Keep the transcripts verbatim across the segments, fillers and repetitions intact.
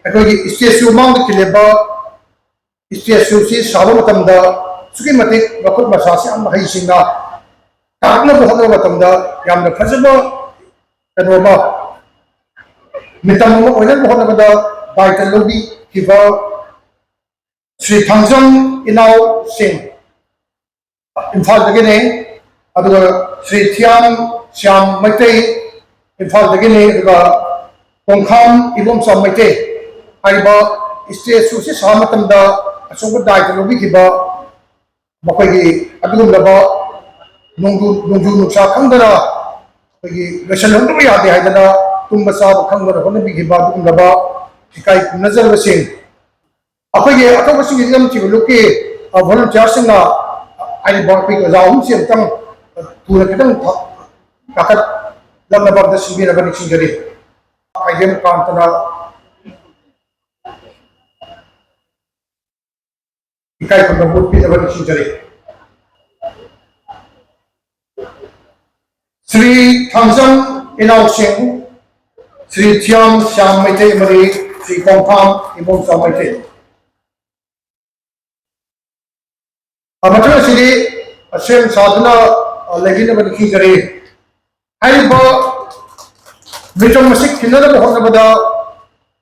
ꯑꯩꯈꯣꯏꯒꯤ ꯁ꯭ꯇꯦꯖꯁꯨ ꯃꯥꯡꯗ ꯈꯤꯜꯂꯤꯕ ꯁ꯭ꯇꯦꯖꯁꯨ ꯁꯤ ꯁꯥꯕ ꯃꯇꯝꯗ ꯑꯁꯨꯛꯀꯤ ꯃꯇꯤꯛ ꯃꯈꯨꯠ ꯃꯁꯥꯁꯤ ꯌꯥꯝꯅ ꯍꯩꯁꯤꯡꯅ ꯇꯥꯛꯅꯕ ꯍꯣꯠꯅꯕ ꯃꯇꯝꯗ ꯌꯥꯝꯅ ꯐꯖꯕ ꯀꯩꯅꯣ ꯑꯃ, ꯃꯤꯇꯝ ꯑꯃ ꯑꯣꯏꯅꯕ ꯍꯣꯠꯅꯕꯗ ꯗꯥꯏꯇ ꯂꯧꯕꯤꯈꯤꯕ ꯁ꯭ꯔꯤ ꯊꯥꯡꯖꯝ ꯏꯅꯥꯎꯁꯤꯡ, ꯏꯝꯐꯥꯜꯗꯒꯤꯅꯤ꯫ ꯑꯗꯨꯒ ꯁ꯭ꯔꯤ ꯊꯤꯌꯥꯝ ꯁ꯭ꯌꯥꯝ ꯃꯩꯇꯩ, ꯏꯝꯐꯥꯜꯗꯒꯤꯅꯤ꯫ ꯑꯗꯨꯒ ꯀꯣꯡꯈꯥꯝ ꯏꯕꯣꯝꯆꯥ ꯃꯩꯇꯩ ꯍꯥꯏꯔꯤꯕ ꯁ꯭ꯇꯦꯖ ꯁꯣꯁꯤ ꯁꯥꯕ ꯃꯇꯝꯗ ꯑꯆꯧꯕ ꯗꯥꯏꯇ ꯂꯧꯕꯤꯈꯤꯕ ꯃꯈꯣꯏꯒꯤ ꯑꯗꯨꯒꯨꯝꯂꯕ ꯅꯣꯡꯖꯨ ꯅꯣꯡꯖꯨ ꯅꯨꯡꯁꯥ ꯈꯪꯗꯅ ꯑꯩꯈꯣꯏꯒꯤ ꯂꯣꯏꯁꯤꯜꯍꯧꯗꯕ ꯌꯥꯗꯦ ꯍꯥꯏꯗꯅ ꯇꯨꯝꯕ ꯆꯥꯕ ꯈꯪꯗꯅ ꯍꯣꯠꯅꯕꯤꯈꯤꯕ ꯑꯗꯨꯒꯨꯝꯂꯕ ꯏꯀꯥꯏ ꯈꯨꯝꯅꯖꯔꯕꯁꯤꯡ, ꯑꯩꯈꯣꯏꯒꯤ ꯑꯇꯣꯞꯄꯁꯤꯡꯒꯤ ꯏꯅꯝ ꯊꯤꯕ ꯂꯨꯞꯀꯤ, ꯑ, volunteerꯁꯤꯡꯅ ꯍꯥꯏꯔꯤꯕ ꯑꯩꯈꯣꯏꯒꯤ ꯑꯣꯖꯥ ꯑꯍꯨꯝꯁꯤ ꯑꯃꯨꯛꯇꯪ ꯊꯨꯅ ꯈꯤꯇꯪ ꯀꯥꯈꯠꯂꯛꯅꯕ ꯑꯝꯇ ꯁꯤꯟꯕꯤꯅꯕ ꯅꯤꯡꯁꯤꯡꯖꯔꯤ꯫ ꯈꯥꯏꯗꯦꯝ ꯀꯥꯟꯇꯅ ꯏꯀꯥꯏ ꯈꯨꯝꯅꯕ ꯎꯠꯄꯤꯅꯕ ꯅꯤꯡꯁꯤꯡꯖꯔꯤ꯫ ꯁ꯭ꯔꯤ ꯊꯥꯡꯖꯝ ꯏꯅꯥꯎꯁꯤꯡ, ꯁ꯭ꯔꯤ ꯊꯤꯌꯥꯝ ꯁ꯭ꯌꯥꯝ ꯃꯩꯇꯩ ꯑꯃꯗꯤ ꯁ꯭ꯔꯤ ꯀꯣꯡꯊꯥꯝ ꯏꯕꯣꯝꯆꯥ ꯃꯩꯇꯩ꯫ ꯃꯊꯪ ꯑꯁꯤꯗꯤ ꯁꯦꯝ ꯁꯥꯗꯨꯅ ꯂꯩꯕꯤꯅꯕ ꯅꯤꯡꯁꯤꯡꯖꯔꯤ꯫ ꯍꯥꯏꯔꯤꯕ ꯃꯤꯇꯝ ꯑꯁꯤ ꯈꯤꯟꯅꯅꯕ ꯍꯣꯠꯅꯕꯗ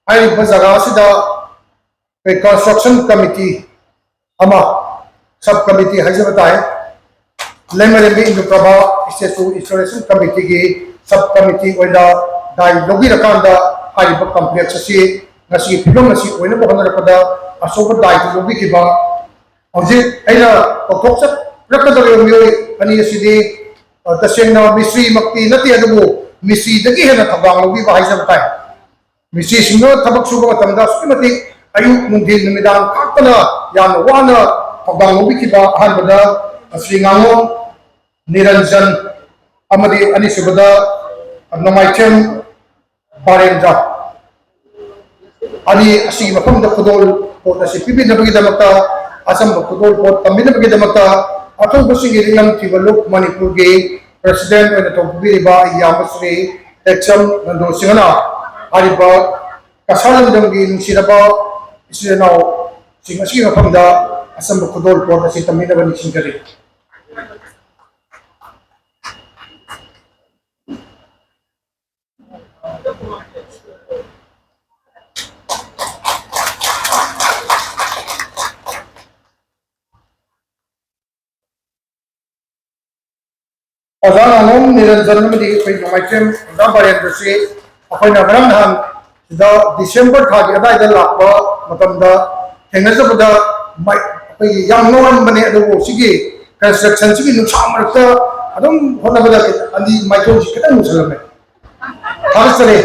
ꯍꯥꯏꯔꯤꯕ ꯖꯒꯥ ꯑꯁꯤꯗ ꯑꯩꯈꯣꯏ construction committee ꯑꯃ, sub committee ꯍꯥꯏꯖꯕ ꯇꯥꯏ, ꯂꯩꯃꯔꯦꯝꯕꯤ ꯏꯟꯗꯨꯄ꯭ꯔꯚꯥ statue installation committeeꯒꯤ sub committee ꯑꯣꯏꯅ ꯗꯥꯏ ꯂꯧꯕꯤꯔꯀꯥꯟꯗ ꯍꯥꯏꯔꯤꯕ complex ꯑꯁꯤ ꯉꯁꯤꯒꯤ ꯐꯤꯕꯝ ꯑꯁꯤ ꯑꯣꯏꯅꯕ ꯍꯣꯠꯅꯔꯛꯄꯗ ꯑꯆꯧꯕ ꯗꯥꯏꯇ ꯂꯧꯕꯤꯈꯤꯕ, ꯍꯧꯖꯤꯛ ꯑꯩꯅ ꯀꯧꯊꯣꯛꯆꯔꯛꯀꯗꯧꯔꯤꯕ ꯃꯤꯑꯣꯏ ꯑꯅꯤ ꯑꯁꯤꯗꯤ, ꯑ, ꯇꯁꯦꯡꯅ ꯃꯤꯁꯇ꯭ꯔꯤꯃꯛꯇꯤ ꯅꯠꯇꯦ, ꯑꯗꯨꯕꯨ ꯃꯤꯁꯇ꯭ꯔꯤꯗꯒꯤ ꯍꯦꯟꯅ ꯊꯧꯗꯥꯡ ꯂꯧꯕꯤꯕ ꯍꯥꯏꯖꯕ ꯇꯥꯏ꯫ ꯃꯤꯁꯇ꯭ꯔꯤꯁꯤꯡꯗꯨꯅ ꯊꯕꯛ ꯁꯨꯕ ꯃꯇꯝꯗ ꯑꯁꯨꯛꯀꯤ ꯃꯇꯤꯛ ꯑꯌꯨꯛ, ꯅꯨꯡꯊꯤꯜ, ꯅꯨꯃꯤꯗꯥꯡ ꯈꯥꯛꯇꯅ ꯌꯥꯝꯅ ꯋꯥꯅ ꯊꯧꯗꯥꯡ ꯂꯧꯕꯤꯈꯤꯕ, ꯑꯍꯥꯟꯕꯗ ꯁ꯭ꯔꯤ ꯉꯥꯉꯣꯝ ꯅꯤꯔꯟꯖꯟ ꯑꯃꯗꯤ ꯑꯅꯤꯁꯨꯕꯗ ꯅꯣꯡꯃꯥꯏꯊꯦꯝ ꯕꯥꯔꯦꯟꯗ꯭ꯔ, ꯑꯅꯤ ꯑꯁꯤꯒꯤ ꯃꯐꯝꯗ ꯈꯨꯗꯣꯜ ꯄꯣꯠ ꯑꯁꯤ ꯄꯤꯕꯤꯅꯕꯒꯤꯗꯃꯛꯇ, ꯑꯆꯝꯕ ꯈꯨꯗꯣꯜ ꯄꯣꯠ ꯇꯝꯕꯤꯅꯕꯒꯤꯗꯃꯛꯇ ꯑꯊꯧꯕꯁꯤꯡꯒꯤ ꯅꯤꯡꯂꯝ ꯊꯤꯕ ꯂꯨꯞ ꯃꯅꯤꯄꯨꯔꯒꯤ president ꯑꯣꯏꯅ ꯊꯧꯄꯨꯕꯤꯔꯤꯕ ꯏꯌꯥꯝꯕ ꯁ꯭ꯔꯤ ꯇꯦꯛꯆꯝ ꯅꯟꯗꯣ ꯁꯤꯡꯍꯅ ꯍꯥꯏꯔꯤꯕ ꯀꯁꯥꯔ ꯂꯝꯗꯝꯒꯤ ꯅꯨꯡꯁꯤꯔꯕ ꯏꯆꯤꯜ ꯏꯅꯥꯎꯁꯤꯡ ꯑꯁꯤꯒꯤ ꯃꯐꯝꯗ ꯑꯆꯝꯕ ꯈꯨꯗꯣꯜ ꯄꯣꯠ ꯑꯁꯤ ꯇꯝꯕꯤꯅꯕ ꯅꯤꯡꯁꯤꯡꯖꯔꯤ꯫ ꯑꯣꯖꯥ ꯉꯥꯉꯣꯝ ꯅꯤꯔꯟꯖꯟ ꯑꯃꯗꯤ ꯑꯩꯈꯣꯏ ꯅꯣꯡꯃꯥꯏꯊꯦꯝ ꯑꯣꯖꯥ ꯕꯥꯔꯦꯟꯗ꯭ꯔꯁꯤ ꯑꯩꯈꯣꯏꯅ ꯉꯔꯥꯡ ꯅꯍꯥꯟ ꯁꯤꯗ ꯗꯤꯁꯦꯝꯕꯔ ꯊꯥꯒꯤ ꯑꯗꯥꯏꯗ ꯂꯥꯛꯄ ꯃꯇꯝꯗ ꯊꯦꯡꯅꯖꯕꯗ ꯃꯩ-, ꯑꯩꯈꯣꯏꯒꯤ ꯌꯥꯝ ꯉꯧꯔꯝꯕꯅꯦ, ꯑꯗꯨꯕꯨ ꯁꯤꯒꯤ ꯀꯟꯁꯇ꯭ꯔꯛꯁꯟꯁꯤꯒꯤ ꯅꯨꯡꯁꯥ ꯃꯔꯛꯇ ꯑꯗꯨꯝ ꯍꯣꯠꯅꯕꯗ ꯑꯅꯤ ꯃꯥꯏꯊꯣꯡꯁꯤ ꯈꯤꯇꯪ ꯃꯨꯁꯜꯂꯝꯃꯦ꯫ ꯊꯥꯒꯠꯆꯔꯤ꯫